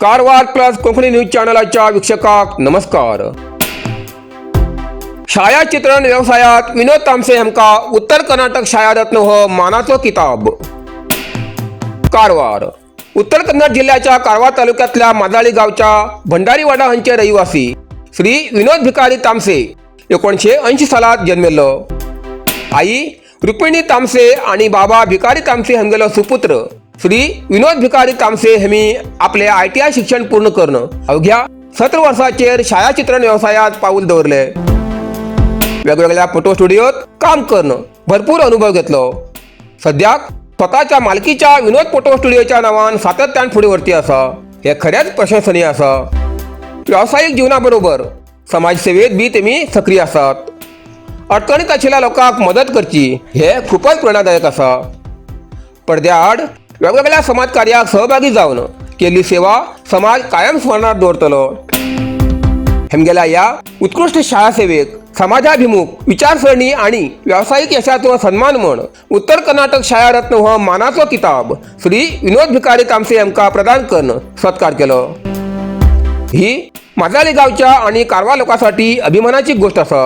Karwar plus Konkani news चॅनलाच्या वीक्षकाक नमस्कार. छायाचित्रण व्यवसायात विनोद तामसे हांकां उत्तर कर्नाटक छायारत्न हो मानाचो किताब. कारवार, उत्तर कन्नड जिल्ह्याच्या कारवार तालुक्यातल्या माजाळी गावच्या भंडारीवाडा हांचे रहिवासी श्री विनोद भिकारी तामसे 1980 सालात जन्मेल्लो. आई रुक्मिणी तामसे आणि बाबा भिकारी तामसे हांगेलो सुपुत्र श्री विनोद भिकारी तामसे हेमी आपले आयटीआय शिक्षण पूर्ण करून अवघ्या 17 वर्साचेर छायाचित्रण व्यवसायात पाऊल दवरले. वेगवेगळ्या फोटो स्टुडिओत काम करून भरपूर अनुभव घेतलो. सद्याक स्वताच्या मालकीच्या विनोद फोटो स्टुडिओच्या नावान सातत्यान फुडें व्हरती आसा. हे खरेंच प्रशंसनीय आसा. व्यावसायिक जीवनाबरोबर समाजसेवेत बी तेमी सक्रीय आसात. अडचणीत आशिल्ल्या लोकांक मदत करची हे खूपच प्रेरणादायक आसा. पडद्या आड वेगवेगळ्या समाज कार्याक सहभागी जावन केल्ली सेवा समाज कायम स्मरणात दवरतलो. हेमगेल्या ह्या उत्कृश्ट शाळा सेवेक समाजाभिमुख विचारसरणी आणि व्यावसायिक यशाचो सन्मान म्हण उत्तर कर्नाटक छायारत्न हो मानाचो किताब श्री विनोद भिकारी तामसे हांकां प्रदान करून सत्कार केलो. ही माजाळी गावच्या आणि कारवार लोकांसाठी अभिमानाची गोष्ट आसा.